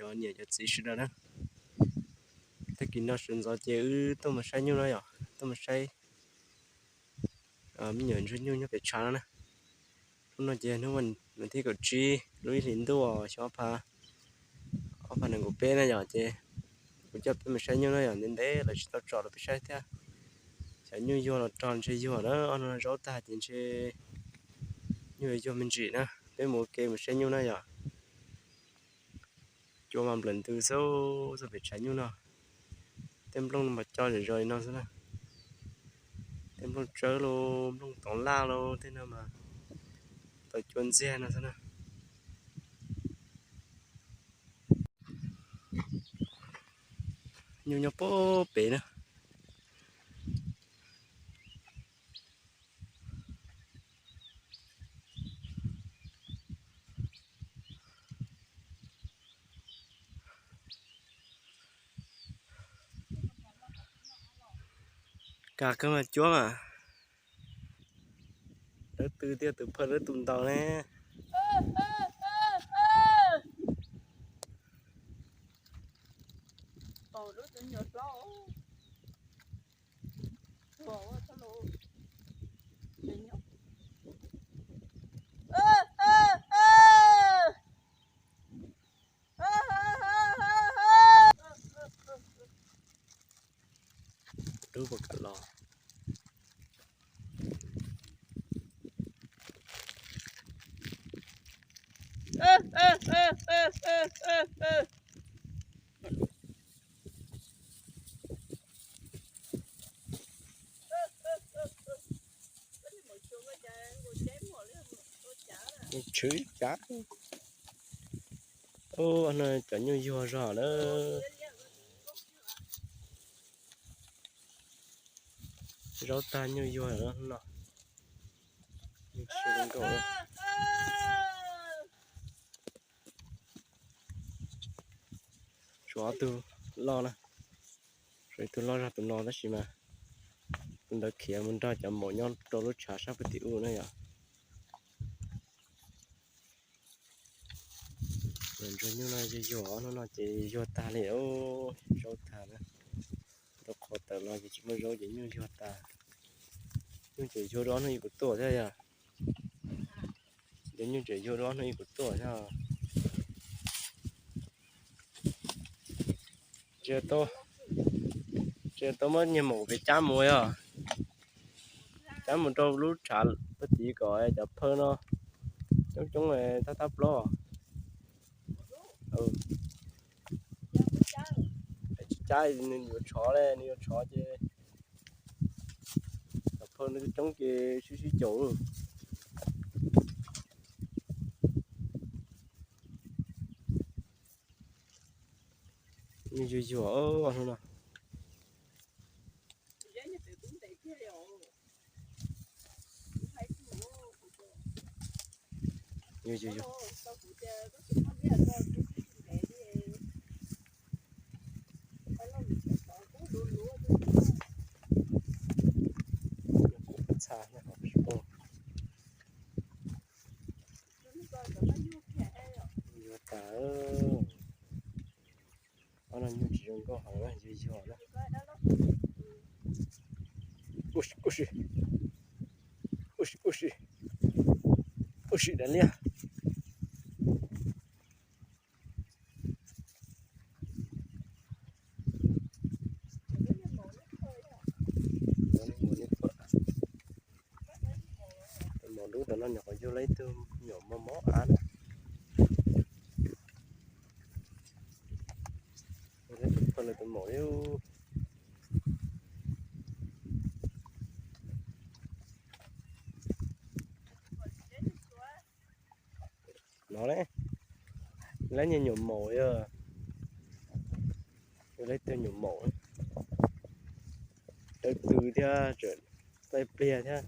Niam cov txiv sawv daws na, tag kis no sawv ntxov ces wb tuaj mus saib nyuj no yom, tuaj mus saib me nyuam ntsuag nyuj nyob pem tshav no na. Hnub no ces hnub vas thib kaum tsib lub ib hlis ntuj xyoo ob phav nees nkaum peb na yom, ces kuv coj peb mus saib nyuj na yom, ntev ntev lawm tsis tau tsom rau peb saib thiab. Xyov nyuj yuag los rog ntshe yuag na, ob hnub no zaub tag ces ntshe nyuj yuag me ntsis na. Peb mus ua ke mus saib nyuj na yom. Cua mas nplawm ntws xwb, xwb pem tshav nyuj no. Tej nplooj mas co zom zaws li no xwb na. Tej nplooj tsawb los nplooj toov laj los tej no mas tau cua ntxiag no xwb na. Nyuj nyob puag pem na. Kam kawg mas cuab mas. Dawb tw thiab, tus phawj dawb tus ntaus ne. Rub puas kam los. Tshwv cav. Ub, no cov nyuj yuag zog na. Zaub tag nyuj yuag no. Tshuav ob tug loj na. Tshuav ib tug loj zog tus no tab sis mas tus ntawd khiav mus nrog cov maum nyob rau lub tshav sab puag tim ub na yom. Ntsuag nyuj no yuag yuag, ob hnub no ces yuag tag li, zaub tag na. Rau qhov tawm los ces tsis muaj zaub ces nyuj yuag tag. Nyuj ces yuag rau ob hnub ib kuv tuaj thiab yog. Ces nyuj ces yuag rau ob hnub ib kuv tuaj thiab. Tsis tau, tsis tau muab niag maum pem cab mus yog. Cab mus rau lub tshav puag tid kom cov phawj no coob coob thab thab plaub. Tsis cab nws yuav tshov li, nws yuav tshov ces cov phawj no coob ces sib sib caum. Nws yuag yuag no. Yog, yog, yog. Txha nyob hauv tsis pom. Yuag tas. Ob no nyuj tsis zoo nkauj heev na, yuag yuag na. Ub si, ub si, ub si, ub si daim liaj. Tus maum dub tom no nyuam qhuav yug lawm ib tug nyuam mos mos av na. Tus phawj lawv tus maum li. No ne, lawv niag nyuam maum yog, lawv tus nyuam maum dawb tw thiab tseem txaij pliag thiab.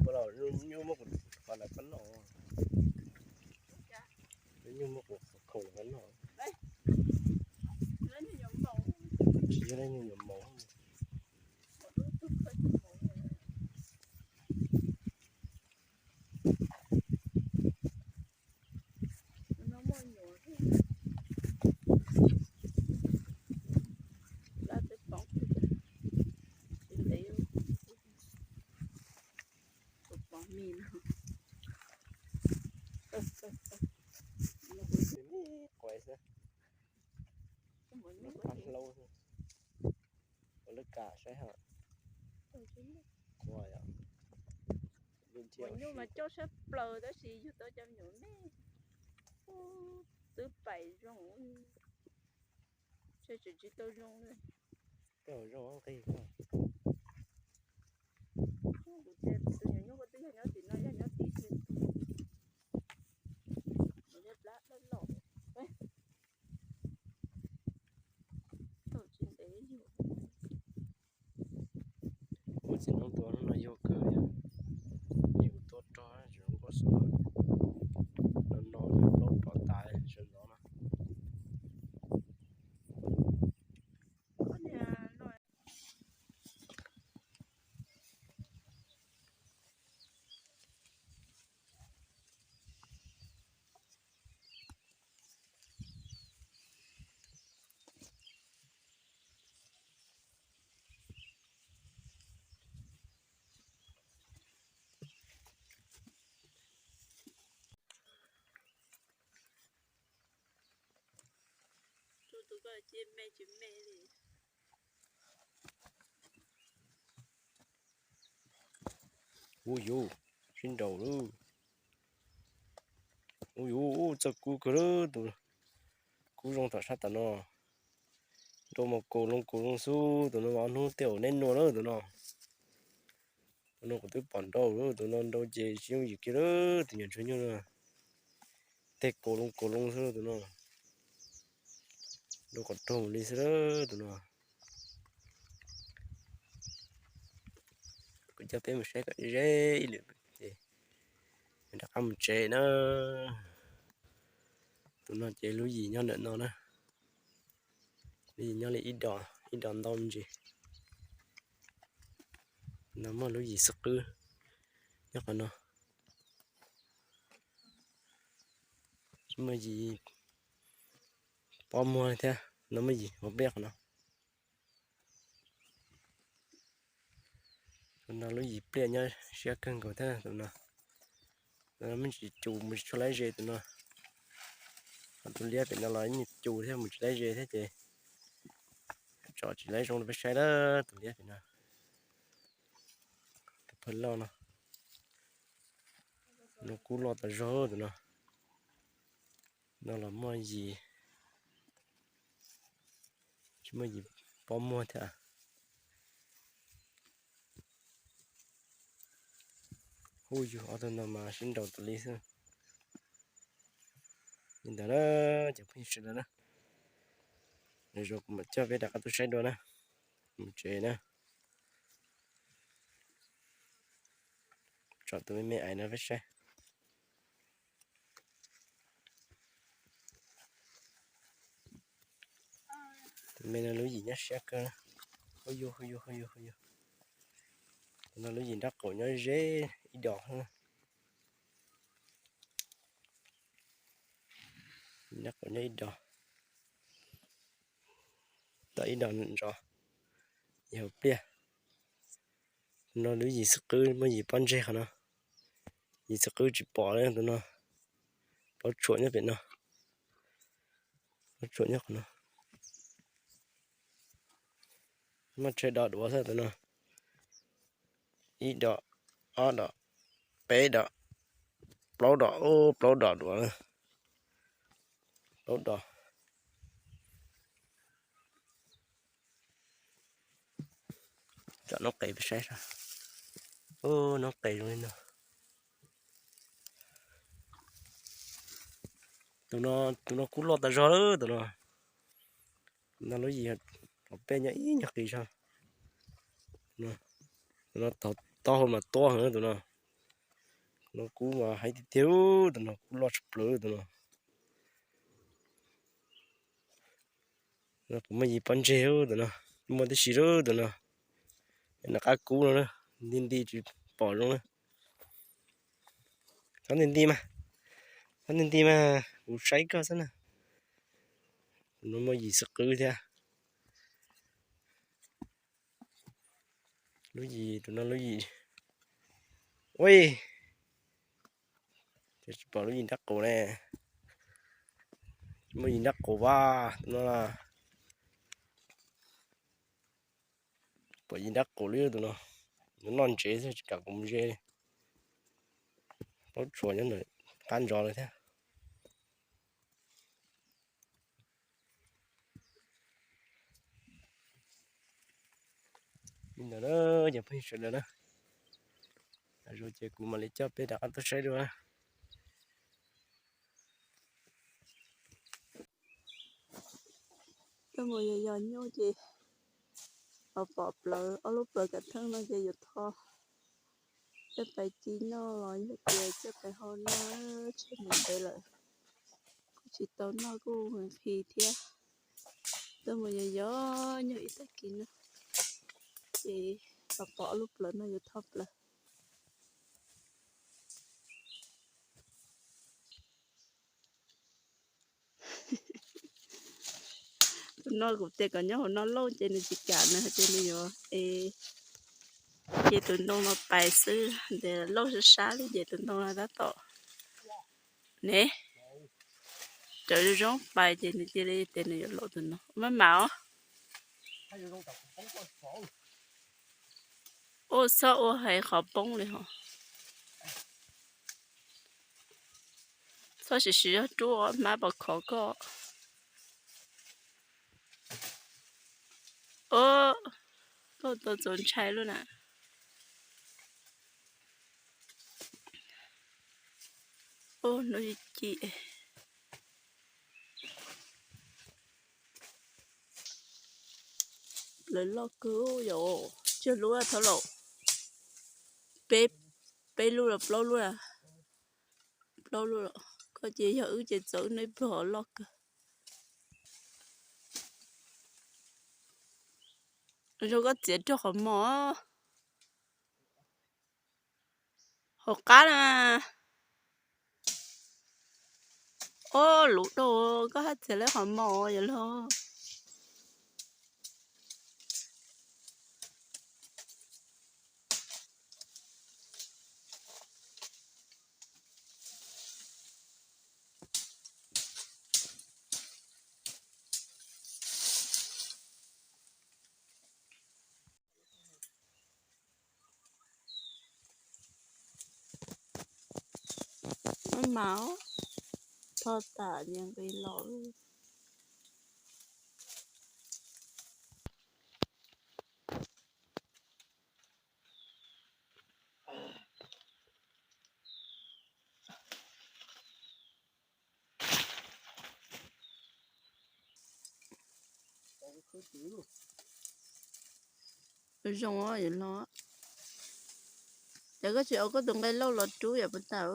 Ua los nyuj muab kuv qhov ntawd qab noj, nyuj muab kuv khoom ntawd qab noj. Tsis yog lawv niag nyuam maum. Ab hlaub, ua lub kam saib hos. Ua nyuj mas coj sab plaws tab sis yug tau cov me nyuam me, twb pais zoo, tseem tsis tau zoo li. Tej zaum zoo nqi koj. Kuv tias tus nyuam nyuj ko twb yog nyob tim no, yog nyob tim tiag. Yog plab loj loj. Thaum tsis ntev yug. Ua txiv noob tua no yog kawg, yus tuaj rog tsis zoo nkauj xwb, no no plaub rov tas sawv ntxov no. Tus ko cia me tsis me li. Ub yuv, sib nraus lawm. Ub yuv, txoj kub kawg lawm tus. Kub zoo tom sab tom no. Nrau mas kaus loo kaus loo xwb tus no, ob hnub tej zaum neb nua lawm tus no. Tus no kuv twb pom nrau lawm, tus no nrau ces tsis yooj yim kiag lawm, tus nyuam ntsuag nyuj no. Tej kaus loo kaus loo xwb tus no. Nrau kom raug li xwb lawm tus no. Kuv coj peb mus saib kom ze ib lwm ces rov qab mus tsev na. Tus no ces lub yim nyob ntawm no na. Lub yim nyob li ib dos, ib dos ntau me ntsis. No muaj lub yim xwb qwb nyob qhov no. Tsis muaj yim pob muag thiab, no muaj yim hauv pliaj qhov no. Tus no lub yim pliaj nyob siab kawg nkaus thiab tus no. Tus no me ntsis cus mus tsis tshua laib ze tus no. Ho tus liab pem no los ib nyuag cus thiab mus tsis laib ze thiab ces tsom tsis laib zoo rau peb saib lawm tus liab pem no. Tus phawj loj no. No kub loj tas zog tus no. No los muaj yim, tsis muaj yim pob muag thiab. Hu yug ob tug no mas sib nraus tas li xwb. Li ntawd na, cov phooj ywg sawv daws na, lwm zaus kuv mam coj peb rov qab tuaj saib dua na. Mus tsev na. Tsom tus me me ais no peb saib. Tus me no lub yim nyob siab kawg. Hu yug, hu yug, hu yug, hu yug. Tus no lub yim nrab qaum nyob ze ib dos. Nrab qaum nyob ib dos. Tom ib dos ntsos, yim hauv pliaj. Tus no lub yim xwb qwb muaj yim pob ntseg qhov no. Yim xwb qwb tsis pom li tus no. Pob tsuam nyob pem no. Pob tsuam nyob qhov no. Muaj tsawg dos duav xwb tus no. Ib dos, ob dos, peb dos, plaub dos, plaub dos duav. Plaub dos. Tsom noob qes peb saib. Noob qes zoo li no. Tus no, tus no kub loj tas zog lawm tus no. Tus no lub yim hauv peb nyob ib nyuag qis zog. Tus no taub hau mas tuab heev tus no. Tus no kub mas heev tiag tiag, tus no kub loj tshaj plaws tus no. Kuv muaj yim pob ntseg tus no, muaj tib si lawm tus no. Nram qab kub no, nti nti tsis pom zoo na. Txhob nti nti mas, txhob nti nti mas kuv saib koj xwb na. Tus no muaj yim xwb qwb thiab. Lub yim, tus no lub yim, ua, tsis pom lub yim nrab qaum ne. Muaj yim nrab qaum vaj tus no. Pom yim dab qus li tus no, nws noj ntsev xwb tsis kam kuv mus ze li. Plaub tsuas nyob ntawm qab ntsos lawm thiab. Li ntawd na, cov phooj ywg sawv daws na, tas zog ces kuv mam li coj peb rov qab tuaj saib dua na. Tuaj mus yos yos nyuj ces los pom plawv, ob lub plawv kav theej no ces yuav tho coj pais ci noj los yog tias coj pais hau noj, tshaib ntev lawm, kuj tsis tau noj kuj nqhis thiab. Tuaj mus yos yos nyuj ib tag kis no ces los pom ob lub plawv no yuav tho plawv. Tus no kuv tias kom nyob hauv no lauj ces nws tsis kam, nws hais tias nws yuav es ces tus ntoo no pais xwb, ces lauj sab sab li ces tus ntoo no tab tom ne, cov zoo zoo pais ces nws cia li tias nws yuav laum tus no. Maj mam os. Ua txhob ua heev qhov poob li hos. Txhob siv siv zog rub hmab pos khov koj. Os, koj tau txaus ntshai lub na. Ub, hnub ci ci. Lawv loj kawg yom, tsawg lub thab laum? Peb, peb lub los plaub lub? Plaub lub los? Koj ces yog wb ces txaus wb noj ib pluag loj kawg. Zoo koj txiav rau qhov mos. Hauv qab na. Ob lub rau koj haj txiav lawv qhov mos yom los. Maj mam, tho tas nyias nqis los. Zoo, yuav los. Ces koj tsis ua koj tus nqaij lauj los rub yam puas tau.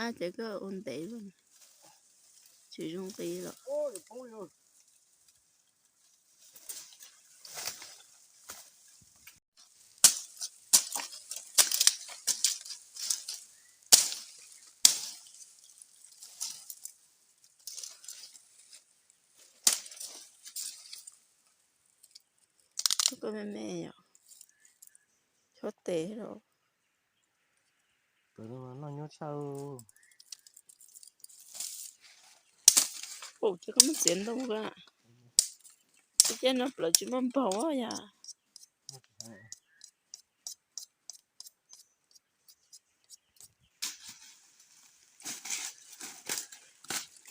Ab, ces koj ua ntev lawm, tsis zoo nqi lawm. Koj me me yom, chob tes los. Noj nyuaj tshaj. Ua cas koj muab txiav ntoo ko? Ua cas no plaws tsis muaj npaug yom?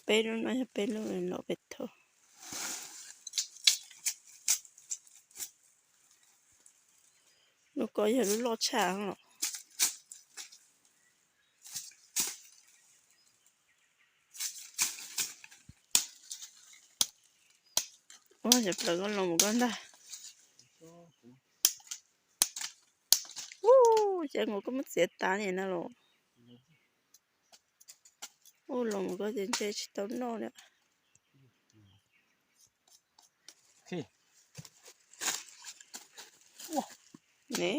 Peb lub no yog peb lub loj pem thaum. Lub ko yog lub loj tshaj los. Ua cov plaws koj los mus koj ntag. Ub, cas nkaus koj muab txiav tas li no los. Ub, los mus koj ces ntshe tsis tau noj li. Ne,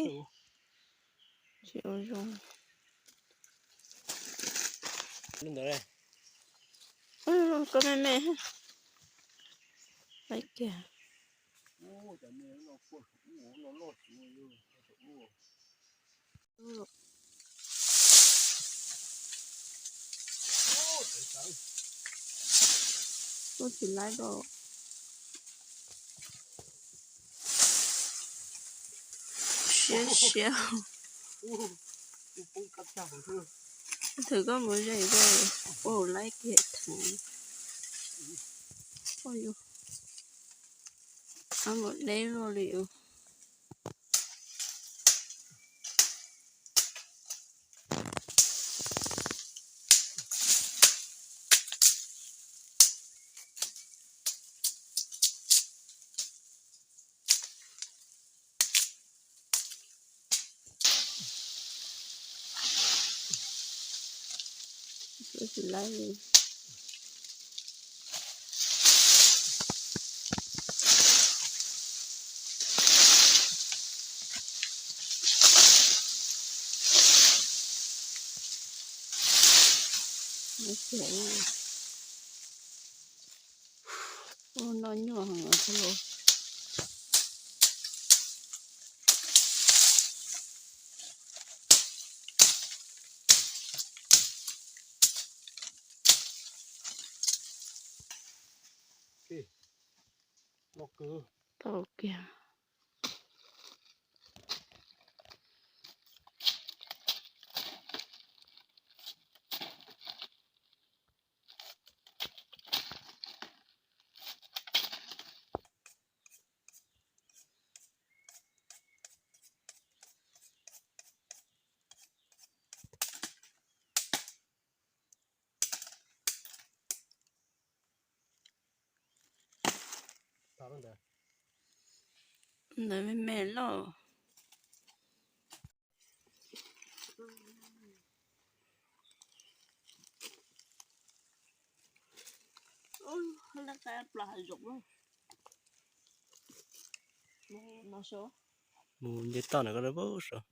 tsis ua zoo. Lub ntawd, Koj me me. Laiv kiag. Kuj tsis laib dua. Siab siab. Thwm koj mus ze koj ua laib kiag thwm. Ua deb luaj li. Tsis laib li. Ua noj nyuaj heev os. Tau kiag. Ntawd me me loj. Mus nce toj na koj, pub saud.